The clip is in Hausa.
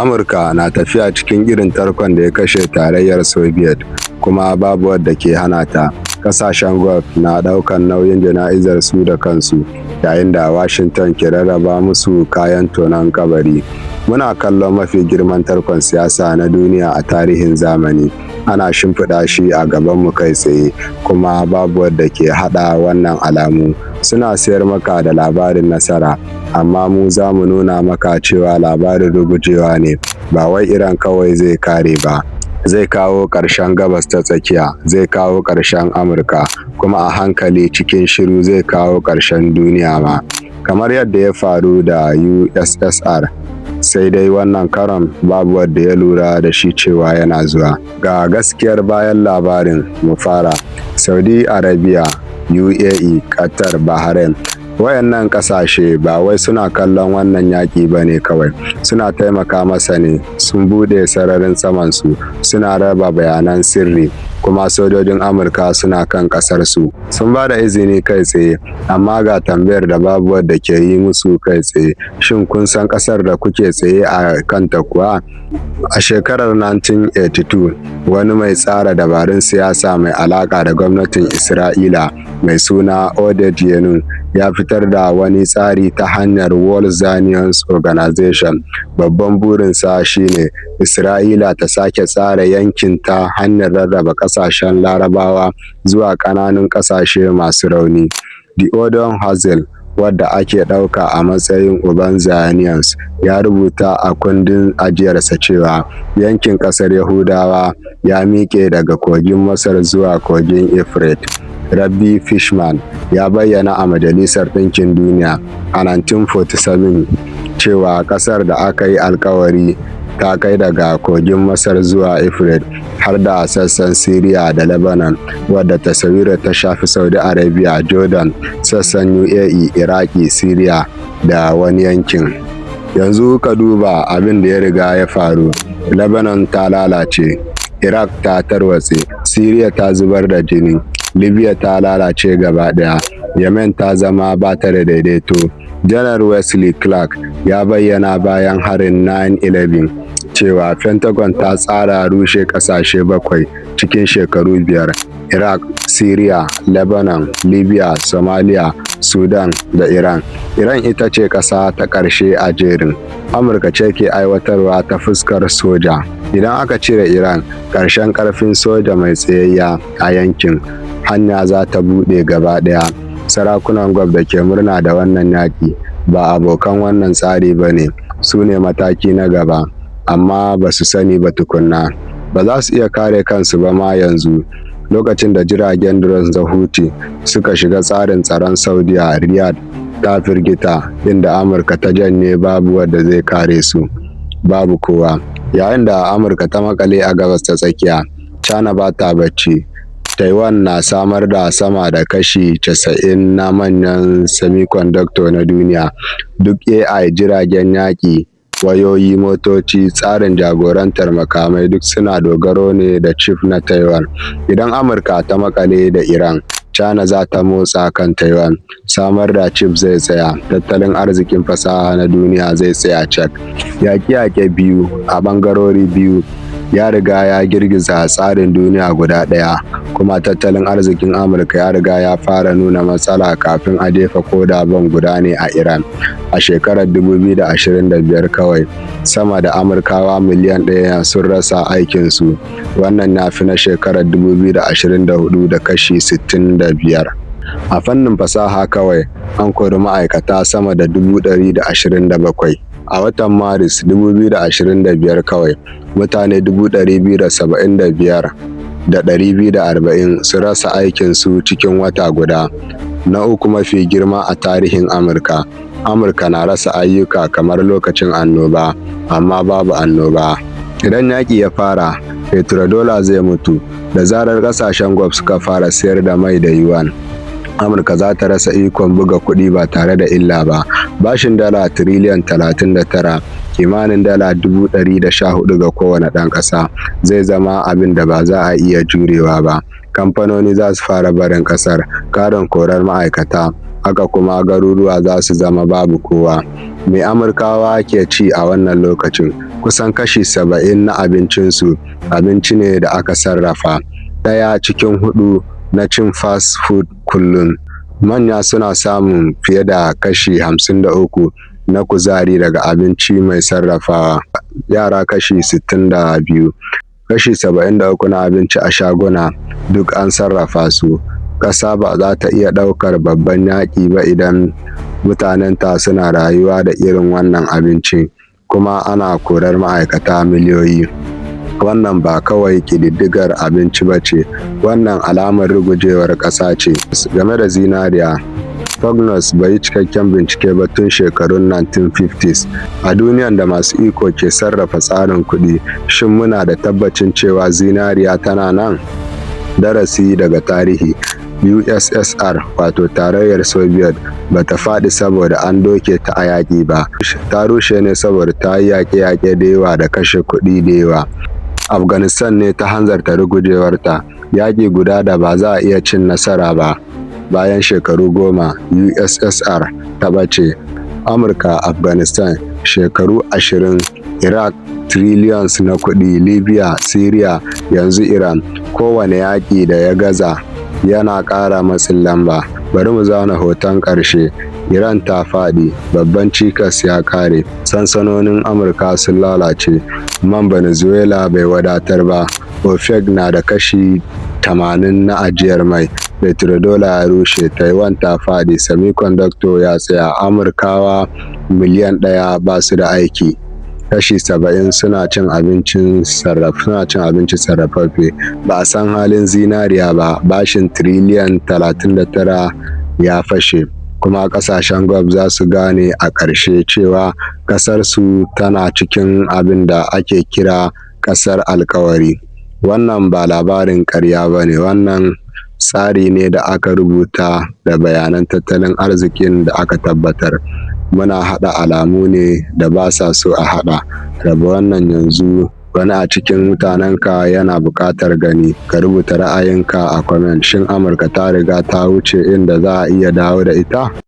Amurka na tafiya cikin irin tarkon da ya kashe Tarayyar Soɓiyet, kuma babu wadda ke hana ta. Ƙasashen Gulf na ɗaukan nauyin jana'izarsu da kansu, yayin da Washington ke rarraba musu kayan tonon kabari. Muna kallon mafi girman tarkon siyasa na duniya a tarihin zamani ana shimfiɗa shi a gabanmu kai tsaye, kuma babu wadda ke haɗa wannan alamu. Suna sayar maka da labarin nasara, amma mu za mu nuna maka cewa labarin rugujewa ne. Ba wai Iran kawai zai kare ba. Zai kawo ƙarshen Gabas ta Tsakiya, zai kawo ƙarshen Amurka, kuma a hankali, cikin shiru zai kawo ƙarshen duniya ma. Kamar yadda ya faru da USSR, sai dai wannan karon babu wanda ya lura da shi cewa yana zuwa. Ga gaskiyar bayan labarin. Mu fara. Saudi Arabia, UAE, Qatar, Bahrain. Wayannan ƙasashe ba wai suna kallon wannan yaƙi ba ne kawai, suna taimaka masa ne. Sun buɗe sararin samansu, suna raba bayanan sirri, kuma sojojin Amurka suna kan ƙasarsu. Sun ba da izini kai tsaye, amma ga tambayar da babu wadda ke yi musu kai tsaye: Shin kun san ƙasar da kuke tsaye a kanta kuwa? A shekarar 1982, wani mai tsara dabarun siyasa mai alaƙa da gwamnatin Isra'ila mai suna Oded Yinon ya fitar da wani tsari ta hanyar World Zionist Organization. Babban burinsa shi ne Isra'ila ta sake tsara yankin ta hanyar rarraba ƙasashen Larabawa zuwa ƙananun ƙasashe masu rauni. Theodor Herzl, wanda ake ɗauka a matsayin uban Zionism, ya rubuta a kundin ajiyarsa cewa yankin ƙasar Yahudawa ya miƙe daga Kogin Masar zuwa Kogin Efrat. Rabbi Fishman ya bayyana a Majalisar Ɗinkin Duniya a 1947 cewa ƙasar da aka yi alkawari ta kai daga Kogin Masar zuwa Efrat, har da sassan Siriya da Lebanon, wadda taswirar ta shafi Saudi Arabia, Jordan, sassan UAE, Iraki, Siriya da wani yankin. Yanzu ka duba abin da ya riga ya faru. Lebanon ta lalace, Iraq ta tarwatse, Siriya ta zubar da jini, Libya ta lalace gaba ɗaya, Yemen ta zama ba ta da daidaito. Janar Wesley Clark ya bayyana bayan harin 9/11 cewa Pentagon ta tsara rushe ƙasashe bakwai cikin shekaru 5: Iraq, Siriya, Lebanon, Libya, Somalia, Sudan da Iran. Iran ita ce ƙasa ta ƙarshe a jerin. Amurka ce ke aiwatarwa ta fuskar soja. Idan aka cire Iran, ƙarshen ƙarfin soja mai tsayayya a yankin, hanya za ta buɗe gaba ɗaya. Sarakunan Gulf da ke murna da wannan yaƙi ba abokan wannan tsari ba ne, su ne mataki na gaba, amma ba su sani ba tukuna. Ba za su iya kare kansu ba ma yanzu. Lokacin da jiragen drones na Houthi suka shiga tsarin tsaron Saudiyya, Riyadh ta firgita, inda Amurka ta janye babu wanda zai kare su. Babu kowa. Yayin da Amurka ta makale a Gabas ta Tsakiya, China ba ta bacci. Taiwan na samar da sama da kashi 90 na manyan semiconductor na duniya. Duk AI, jiragen yaƙi, wayoyi, motoci, tsarin jagorantar makamai duk suna dogaro ne da chip na Taiwan. Idan Amurka ta makale da Iran, China za ta motsa kan Taiwan. Samar da chip zai tsaya, tattalin arzikin fasaha na duniya zai tsaya cak. Yaƙe-yaƙe biyu a ɓangarori biyu ya riga ya girgiza tsarin duniya guda ɗaya, kuma tattalin arzikin Amurka ya riga ya fara nuna matsala kafin a jefa ko da bam guda ne a Iran. A shekarar 2025 kawai, sama da Amurkawa miliyan 1 sun rasa aikinsu, wannan ya fi na shekarar 2024 da kashi 65. A fannin fasaha kawai, an kori ma'aikata sama da 127,000. A watan Maris 2025 kawai, mutane 275,240 sun rasa aikinsu cikin wata guda, na uku mafi girma a tarihin Amurka. Amurka na rasa ayyuka kamar lokacin annoba, amma babu annoba. Idan yaƙi ya fara, petrodollar zai mutu. Da zarar ƙasashen Gulf suka fara sayar da mai da yuan, Amurka za ta rasa ikon buga kuɗi ba tare da illa ba. Bashin dala tiriliyan 39, kimanin dala 114,000 ga kowane ɗan ƙasa, zai zama abin da ba za a iya jurewa ba. Kamfanoni za su fara barin ƙasar, ƙarin korar ma'aikata, haka kuma garuruwa za su zama babu kowa. Me Amurkawa ke ci a wannan lokacin? Kusan kashi 70 na abincinsu abinci ne da aka sarrafa, ɗaya cikin huɗu na cin fast food kullum. Manya suna samun fiye da kashi 53 na kuzari daga abinci mai sarrafawa, yara kashi 62. Kashi 73 na abinci a shaguna duk an sarrafa su. Ƙasa ba za ta iya ɗaukar babban yaƙi ba idan mutanenta suna rayuwa da irin wannan abinci, kuma ana korar ma'aikata miliyoyi. Wannan ba kawai ƙididdigar abinci ba ce, wannan alamar rugujewar ƙasa ce. Game da zinariya, Thognos bai yi cikakken bincike ba tun shekarun 1950s. A duniyar da masu iko ke sarrafa tsarin kuɗi, shin muna da tabbacin cewa zinariya tana nan? Darasi daga tarihi: USSR, wato Tarayyar Soviet, ba ta faɗi saboda an doke ta a yaƙi ba, ta rushe ne saboda ta yi yaƙe-yaƙe da yawa da kashe kuɗi da yawa. Afghanistan ne ta hanzarta rugujewarta, yaƙi guda da ba za a iya cin nasara ba. Bayan shekaru 10, USSR ta ɓace. Amurka, Afghanistan shekaru 20, Iraq trillions na kuɗi, Libya, Syria, yanzu Iran. Kowane yaƙi da ya gaza yana ƙara matsin lamba. Bari mu zana hoton ƙarshe: Iran ta faɗi, babban cikas ya ƙare, sansanonin Amurka sun lalace, man Venezuela bai wadatar ba, OPEC na da kashi 80 na ajiyar mai, petrodollar ya rushe, Taiwan ta faɗi, semiconductor ya tsaya, Amurkawa miliyan 1 ba su da aiki, kashi 70 suna cin abinci sarrafaffe. Ba a san halin zinariya ba, bashin tiriliyan 39 ya fashe, kuma ƙasashen Gulf za su gane a ƙarshe cewa ƙasarsu tana cikin abin da ake kira ƙasar alkawari. Wannan ba labarin ƙarya ba ne, wannan tsari ne da aka rubuta da bayanan tattalin arzikin da aka tabbatar. Muna haɗa alamu ne da ba sa so a haɗa. Raba wannan yanzu, wani a cikin mutanenka yana buƙatar gani. Ka rubuta ra'ayinka a comment: shin Amurka ta riga ta wuce inda za a iya dawo da ita?